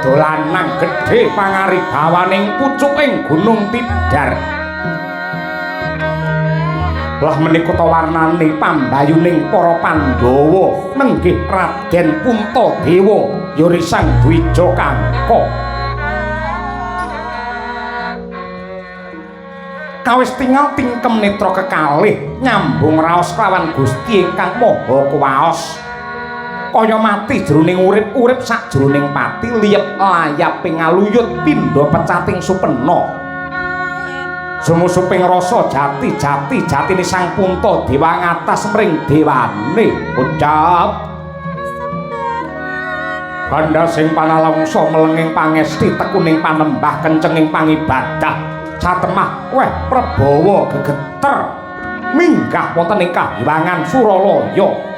Dolanang gedhe pangaribawaning pucuking Gunung Tidar. Lah menika ta warnane pambayuning para Pandhawa nenggih Raden Puntadewa yuri Sang Dwija Kangka. Kawis tingal tingkem netra kekalih nyambung raos kelawan Gusti ingkang Maha Kuwaos. Kaya mati jroning urip, urip sakjroning pati, liyep layap ing aluyut pindha pecating supena. Sumusuping rasa jati jati jatine Sang Puntadewa ngatas mring dewane. Ucap kandha sing panalangsa melenging pangesti tekuning panembah kencenging pangibadah satemah weh prabawa gegeter minggah wonten ing kahiwangan Suralaya.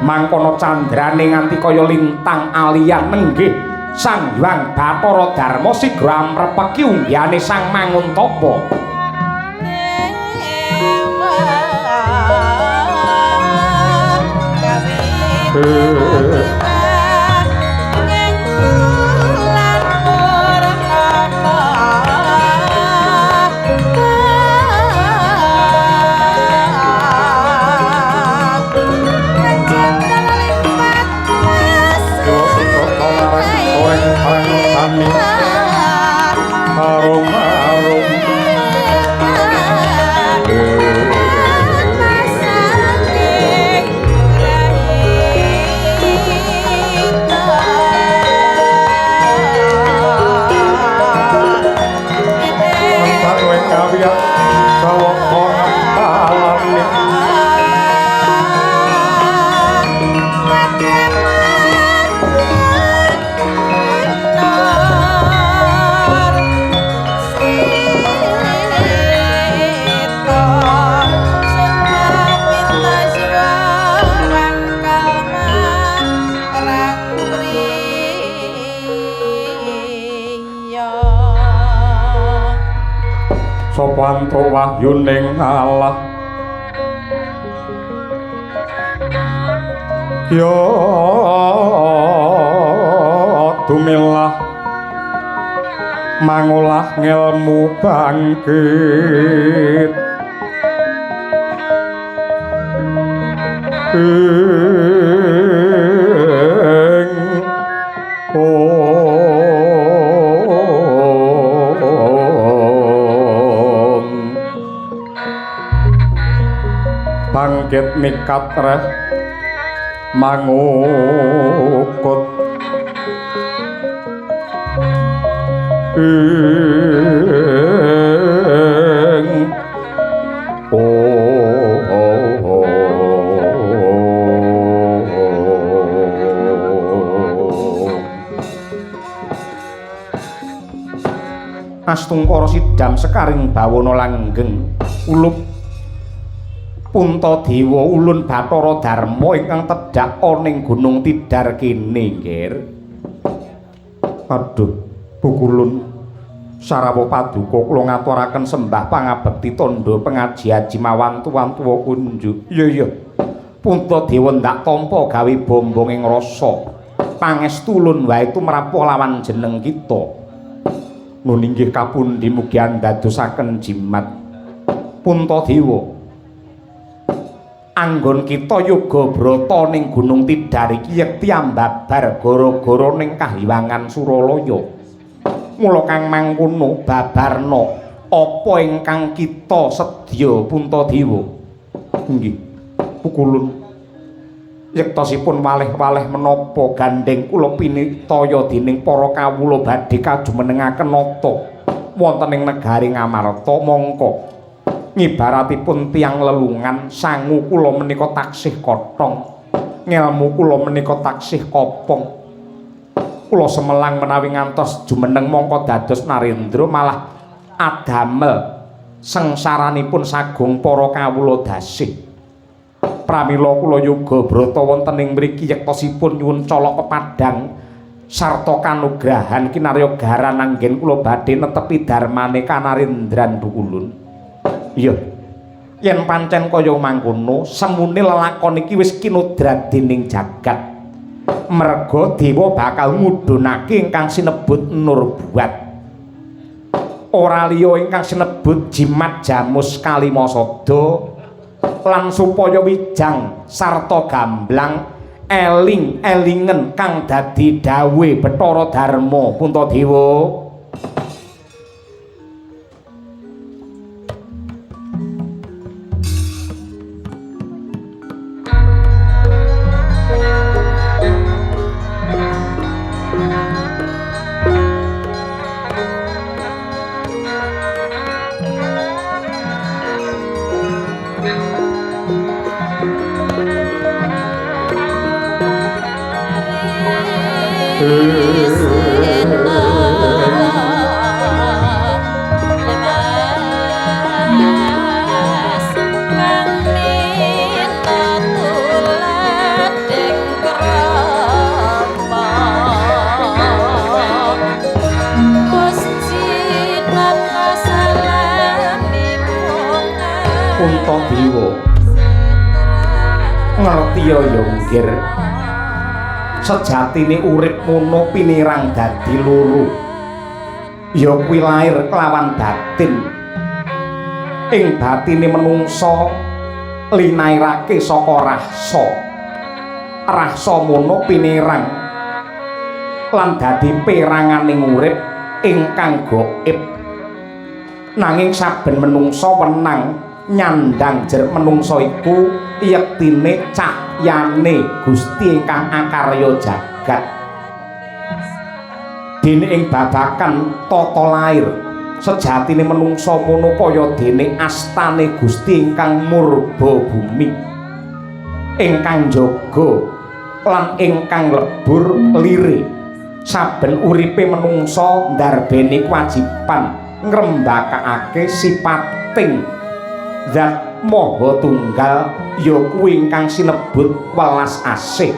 Mangkono candrane nganti kaya lintang alian nenggih Sang Hyang Bathara Darma sigra amrepeki unggihane Sang Manguntapa. Sapa wahyuning Allah ya dumilah mangolah ngelmu bangkit ing bangkit mikat reh mangukut ing Astungkara sidam sekaring bawana langgeng ulup Puntadewa ulun Bathara Darma ingkang tedhak ning Gunung Tidar kene, Nggir. Aduh, Bukulun sarawa paduka kula ngaturaken sembah pangabekti tandha pengaji-aji mawantu-wantu kunjuk. Iya iya. Puntadewa ndak tampa gawe bombong ing rasa. Pangestu ulun wae tumrap lawan jeneng kita. Nun inggih kapundi mugi andadosaken jimat. Puntadewa, anggon kita yoga brata ning Gunung Tidar iki yekti ambabar gara-gara ning kahiwangan Suralaya. Mula kang mangkono babarna apa ingkang kita sedya Puntadewa? Nggih, Pukulun. Yektosipun waleh-waleh menapa gandheng kula pinitaya dening para kawula badhe kajumenengaken nata wonten ing negari Ngamarta mongko ngibaratipun tiyang lelungan sangu kula menika taksih kothong, ngelmu kula menika taksih kopong. Kula semelang menawi ngantos jumeneng mongko dados narendra malah adamel sengsaranipun sagung para kawula dasih. Pramila kula yoga brata wonten ing mriki yektosipun nyuwun colok pepadang sarta kanugrahan kinarya garan anggen kula badhe netepi darmane kanarendran Bukulun. Iya. Yen pancen kaya mangkono, semune lelakon iki wis kinodrat dening jagat. Merga dewa bakal ngudhunake ingkang sinebut nurbuat. Ora liya ingkang sinebut jimat jamus kalimasada lan supaya wijang sarta gamblang eling elingen kang dadi dawuhe Bathara Darma Puntadewa. Puntadewa ngerti ya nggir, sejatine urip ngono pinirang dadi loro, ya kuwi lair kelawan batin. Ing batine menungsa linairake saka rasa, rasa mono pinirang lan dadi peranganing urip ingkang gaib. Nanging saben menungsa wenang nyandang jer menungsa iku yektine cahyane Gusti ingkang akarya jagat. Dene ing babakan tata lair sejatine menungsa mono kaya dene astane Gusti ingkang murba bumi, ingkang jaga lan ingkang lebur lire. Saben uripe menungsa ndarbeni kewajiban ngrembakakake sipating Zat Maha Tunggal, ya kuwi ingkang sinebut welas asih.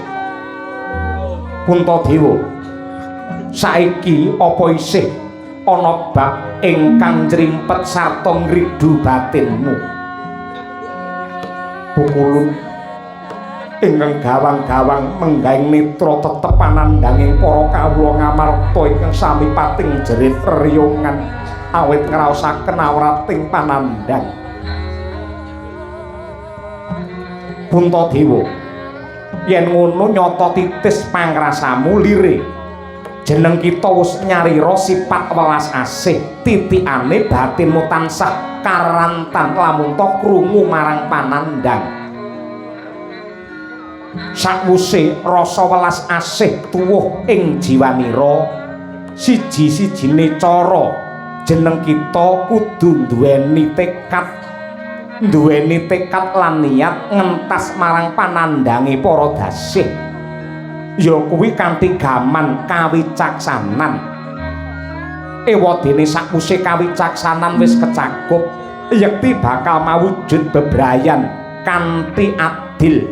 Puntadewa, saiki apa isih ana bab ingkang njrimpet sarta ngridu batinmu? Pukulun ingkang gawang-gawang menggaing netra tetep panandhanging para kawula ngamarta ingkang sami pating jerit riyungan awit ngraosaken awrating panandhang. Puntadewa, yen ngono nyata titis pangrasamu lire. Jeneng kita wis nyarira sifat welas asih, titikane batinmu tansah karantan lamun ta krungu marang panandhang. Sakwuse rasa welas asih tuwuh ing jiwanira, siji-sijine cara jeneng kita kudu duweni tekad, duweni tekad lan niat ngentas marang panandhange para dasih, ya kuwi kanthi gaman kawicaksanan. Ewadene sakwuse kawicaksanan wis kecakup, yekti bakal mawujud bebrayan kanthi adil.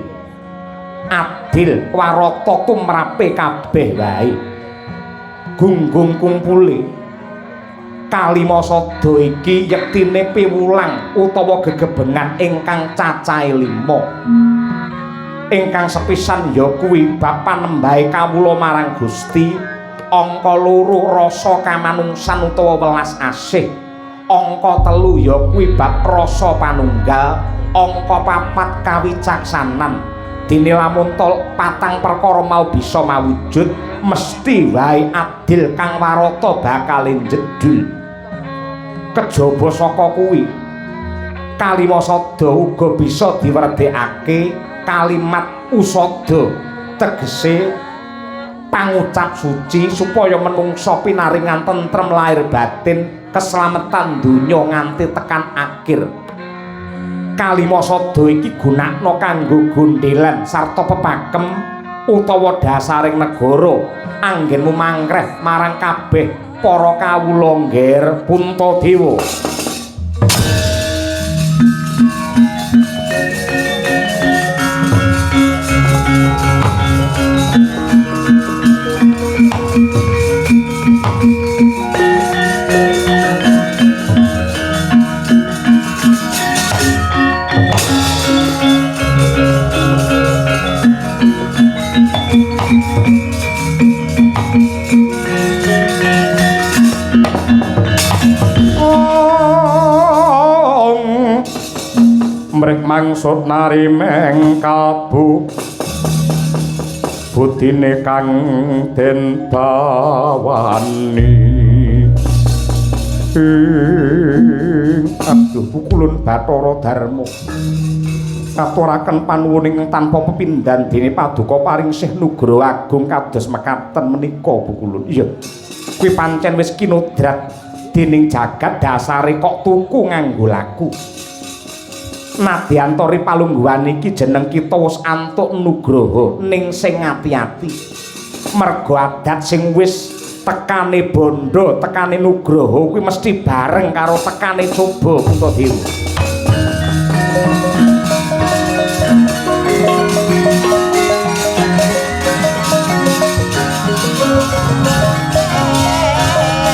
Adil warata tumrape kabeh wae. Gunggung kumpule kalimasada iki yektine piwulang utawa gegebengan ingkang cacahe 5. Ingkang sepisan ya kuwi bab panembahe kawula marang Gusti, angka 2 rasa kamanungsan utawa welas asih, angka 3 ya kuwi bab rasa panunggal, angka 4 kawicaksanan. Dene lamun patang perkara mau bisa mawujud, mesti wae adil kang warata bakal njedhul. Kejaba saka kuwi, kalimasada uga bisa diwerdhekake kalimat usada, tegese pangucap suci supaya menungsa pinaringan tentrem lahir batin, keslametan donya nganti tekan akhir. Kalimasada iki gunakna kanggo gondhelan sarta pepakem utawa dasaring negara anggenmu mangkreh marang kabeh para kawula ngger Puntadewa. Mangsut narimeng kalbu budine kang den bawani. Aduh, pukulun Bathara Darma, katuraken panuwun ingkang tanpa pepindhan dene paduka paring Syekh Nugroho Agung kados mekaten menika, pukulun. Iya, kuwi pancen wis kinodrat dening jagat, dasare kok tuku nganggo laku. Nadyan tori palungguhan iki jeneng kita wis antuk nugroho, ning sing ati-ati, mergo adat sing wis tekane bondo, tekane nugroho kuwi mesti bareng karo tekane coba, Puntadewa.